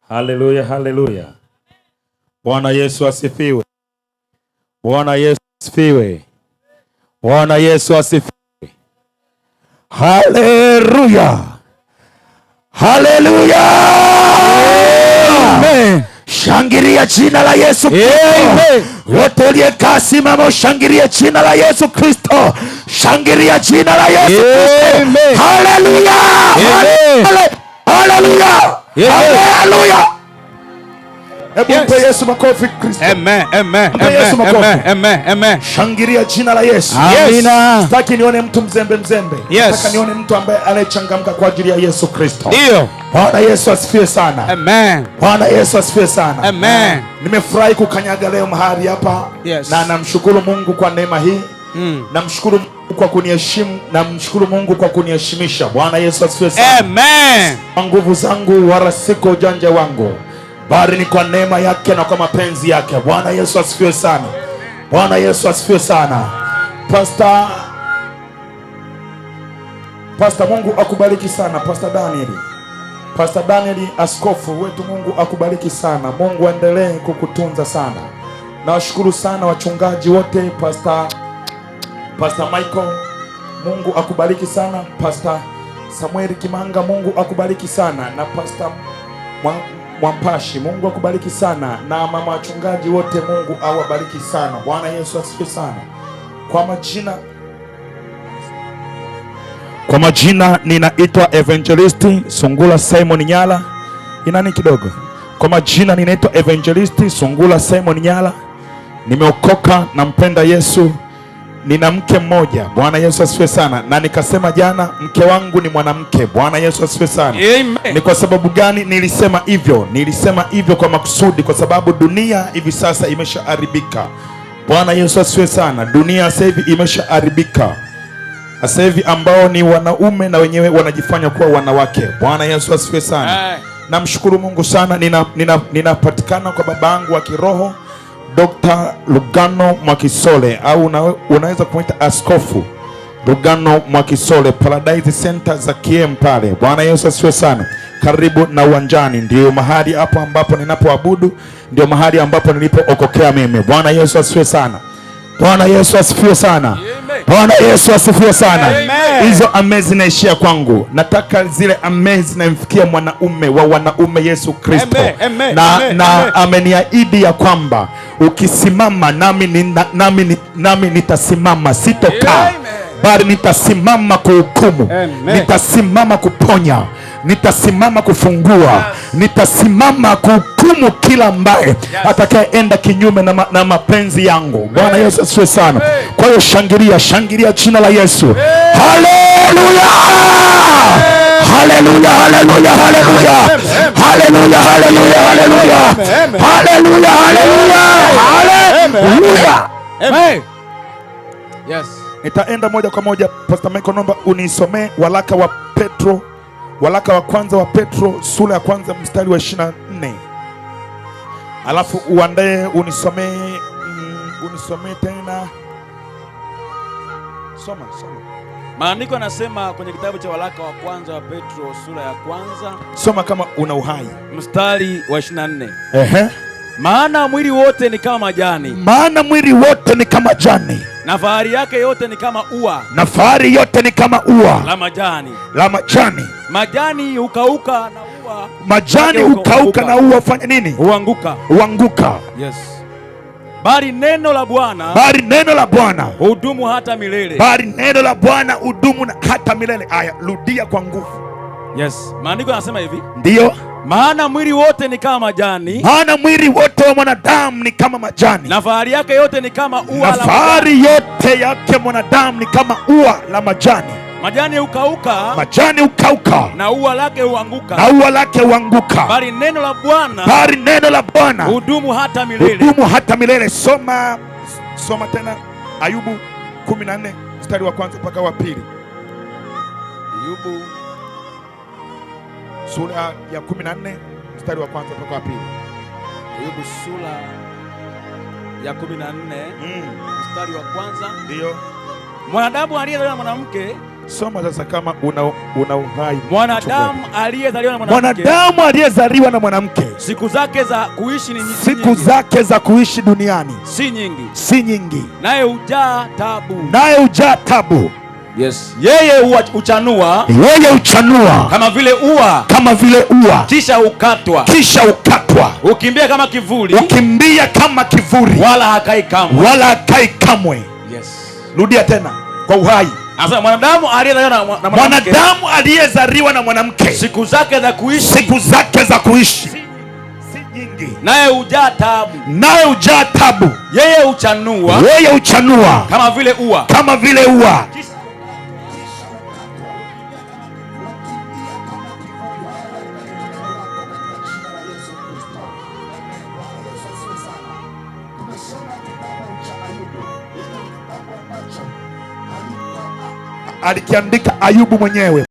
Haleluya, haleluya. Bwana Yesu asifiwe. Bwana Yesu asifiwe. Bwana Yesu asifiwe. Haleluya. Haleluya. Amen. Shangilia jina la Yesu Kristo. Amen. Wote uliyekaa simama ushangilie jina la Yesu Kristo. Shangilia jina la Yesu Kristo. Amen. Haleluya. Amen. Haleluya. Amen. Haleluya. Hebu Yes. mpe Yesu makofi Kristo. Amen. Amen. Mpe Yesu Amen. makofi. Amen. Amen. Amen. Shangilia jina la Yesu. Amina. Sitaki nione mtu mzembe mzembe. Yes. Nataka nione mtu ambaye anayechangamka kwa ajili ya Yesu Kristo. Ndio. Bwana Yesu asifiwe sana. Amen. Bwana Yesu asifiwe sana. Amen. Nimefurahi kukanyaga leo mahali hapa. Yes. Na namshukuru Mungu kwa neema hii. Namshukuru Mungu kwa kuniheshimu, namshukuru Mungu kwa kuniheshimisha. Bwana Yesu asifiwe sana. Amen. Kwa nguvu zangu wala si kwa ujanja wangu, bali ni kwa neema yake na kwa mapenzi yake. Bwana Yesu asifiwe sana. Bwana Yesu asifiwe sana. Pastor, Mungu akubariki sana. Pastor Daniel. Pastor Daniel, askofu wetu, Mungu akubariki sana. Mungu aendelee kukutunza sana. Nawashukuru sana wachungaji wote, Pastor Michael, Mungu akubariki sana. Pastor Samuel Kimanga, Mungu akubariki sana, na Pastor Mwampashi, Mungu akubariki sana, na mama wachungaji wote, Mungu awabariki sana. Bwana Yesu asifiwe sana. Kwa majina ninaitwa Evangelist Sungula Simon Nyala. Inani kidogo. Kwa majina ninaitwa Evangelist Sungula Simon Nyala. Nimeokoka, nampenda Yesu. Nina mke mmoja. Bwana Yesu asifiwe sana. Na nikasema jana mke wangu ni mwanamke. Bwana Yesu asifiwe sana. Amen. Ni kwa sababu gani nilisema hivyo? Nilisema hivyo kwa makusudi, kwa sababu dunia hivi sasa imeshaharibika. Bwana Yesu asifiwe sana. Dunia sasa hivi imeshaharibika. Sasa hivi ambao ni wanaume na wenyewe wanajifanya kuwa wanawake. Bwana Yesu asifiwe sana. Amen. Namshukuru Mungu sana, ninapatikana kwa babangu wa kiroho Dr. Lugano Mwakisole, au unaweza kumwita Askofu Lugano Mwakisole, Paradise Center za KM pale. Bwana Yesu asifiwe sana. Karibu na uwanjani, ndio mahali hapo ambapo ninapoabudu, ndio mahali ambapo nilipookokea mimi. Bwana Yesu asifiwe sana. Bwana Yesu asifiwe sana. Amen. Bwana Yesu asifiwe sana. Amen. Hizo amen zinaishia kwangu. Nataka zile amen zinamfikia mwanaume wa wanaume Yesu Kristo. Amen. Amen. Na, Amen. na Amen. ameniahidi ya kwamba ukisimama nami, nami nitasimama, sitokaa Amen. bali nitasimama kuhukumu. Amen. Nitasimama kuponya, nitasimama kufungua, nitasimama kuhukumu kila ambaye atakayeenda kinyume na mapenzi yangu. Bwana Yesu asifiwe sana. Kwa hiyo shangilia, shangilia jina la Yesu. Haleluya! Haleluya, haleluya, haleluya. Haleluya, haleluya, haleluya. Amen. Haleluya, haleluya. Haleluya. Amen. Yes. Nitaenda moja kwa moja. Pastor Michael, naomba unisomee waraka wa Petro, waraka wa kwanza wa Petro sura ya kwanza mstari wa 24. Alafu uandae unisomee tena. Soma, soma. Maandiko yanasema kwenye kitabu cha waraka wa kwanza wa Petro sura ya kwanza Soma kama una uhai. mstari wa 24. Ehe. Maana mwili wote ni kama majani Maana mwili wote ni kama jani na fahari yake yote ni kama ua na fahari yote ni kama ua la majani. la majani. Majani hukauka na ua Majani yake hukauka na ua fanya nini? huanguka. Huanguka. Yes. Bali neno la Bwana Bali neno la Bwana hudumu hata milele. bali neno la Bwana hudumu hata milele. Aya, rudia kwa nguvu. Yes. Maandiko yanasema hivi, Ndiyo, maana mwili wote ni kama majani maana mwili wote wa mwanadamu ni kama majani na fahari yake yote ni kama ua na la majani. fahari yote yake mwanadamu ni kama ua la majani. Majani hukauka Majani hukauka na ua lake huanguka, na ua lake huanguka, bali neno la Bwana bali neno la Bwana hudumu hata milele. hudumu hata milele. Soma, soma tena Ayubu 14 mstari wa kwanza mpaka wa pili. Ayubu Sura ya 14 mstari wa kwanza mpaka wa pili. Ayubu sura ya 14 mstari wa kwanza. Ndiyo. Mwanadamu aliyezaliwa na mwanamke Soma sasa kama una uhai. Mwanadamu aliyezaliwa na mwanamke, Mwanadamu aliyezaliwa na mwanamke, siku zake za kuishi ni siku nyingi, zake za kuishi duniani si nyingi, si nyingi, naye hujaa tabu. Naye hujaa tabu. Yes. Yeye huchanua Yeye huchanua kama vile ua, kama vile ua, kisha hukatwa, kisha hukatwa, hukimbia kama kivuli, hukimbia kama kivuli, wala hakai kamwe. Wala hakai kamwe. Yes. Rudia tena kwa uhai. Anasema mwanadamu aliyezaliwa na mwanamke, Mwanadamu aliyezaliwa na mwanamke, siku zake za kuishi siku zake za kuishi si nyingi, naye hujaa tabu. Naye hujaa tabu. Yeye huchanua Yeye huchanua kama vile ua, kama vile ua. Alikiandika Ayubu mwenyewe.